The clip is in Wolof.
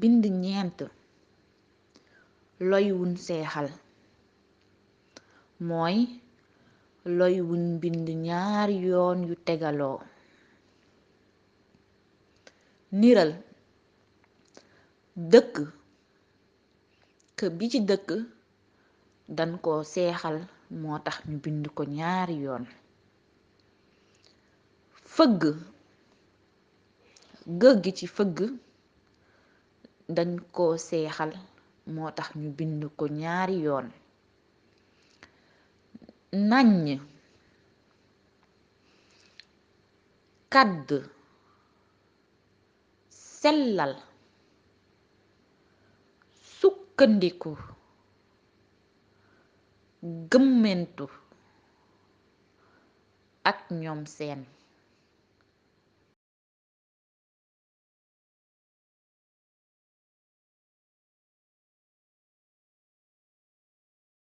bind ñeent loy wuñ seexal mooy loy wuñ bind ñaari yoon yu tegaloo. niral dëkk kë bi ci dëkk dan ko seexal moo tax ñu bind ko ñaari yoon. fëgg gë gi ci fëgg dañ ko seexal moo tax ñu bind ko ñaari yoon. naññ kàdd sellal sukkandiku gëmmentu ak ñoom seen.